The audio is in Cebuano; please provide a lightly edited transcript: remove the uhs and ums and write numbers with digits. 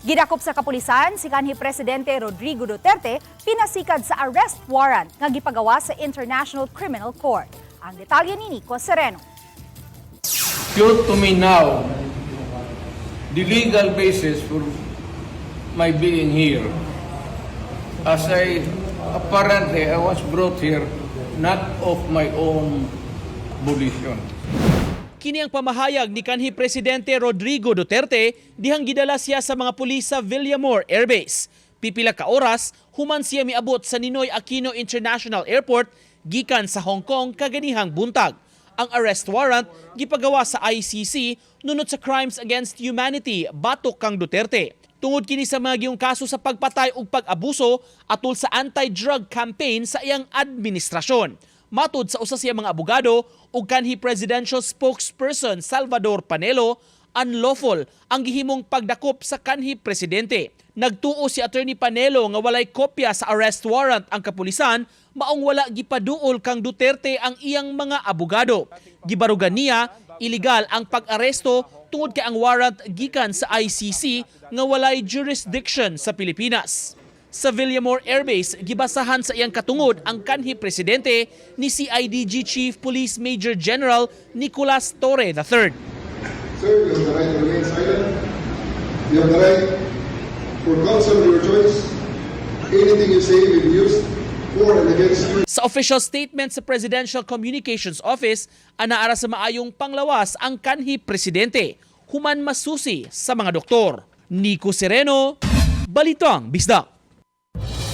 Gidakop sa kapulisan si kanhi Presidente Rodrigo Duterte pinasikad sa arrest warrant nga gipagawa sa International Criminal Court. Ang detalye ni Nico Sereno. Show to me now the legal basis for my being here. As I apparently I was brought here not of my own volition. Kini ang pamahayag ni kanhi Presidente Rodrigo Duterte dihang gidala siya sa mga pulis sa Villamor Air Base. Pipila ka oras, human siya miabot sa Ninoy Aquino International Airport gikan sa Hong Kong kaganihang buntag. Ang arrest warrant gipagawa sa ICC nunot sa crimes against humanity batok kang Duterte. Tungod kini sa mga gihimong kaso sa pagpatay ug pag-abuso atol sa anti-drug campaign sa iyang administrasyon. Matod sa usa siya mga abogado ug kanhi presidential spokesperson Salvador Panelo, unlawful ang gihimong pagdakop sa kanhi presidente. Nagtuo si Attorney Panelo nga walay kopya sa arrest warrant ang kapulisan, maong wala gipaduol kang Duterte ang iyang mga abogado. Gibarugan niya, illegal ang pag-aresto tungod kay ang warrant gikan sa ICC nga walay jurisdiction sa Pilipinas. Sa Villamor Air Base, gibasahan sa iyang katungod ang kanhi presidente ni CIDG Chief Police Major General Nicolas Torre III. Sir, you have the right to remain silent. You have the right for counsel of your choice. Anything you say may be used for and against you. Sa official statement sa Presidential Communications Office, anaara sa maayong panglawas ang kanhi presidente, human masusi sa mga doktor. Nico Sereno, Balitang Bisdak.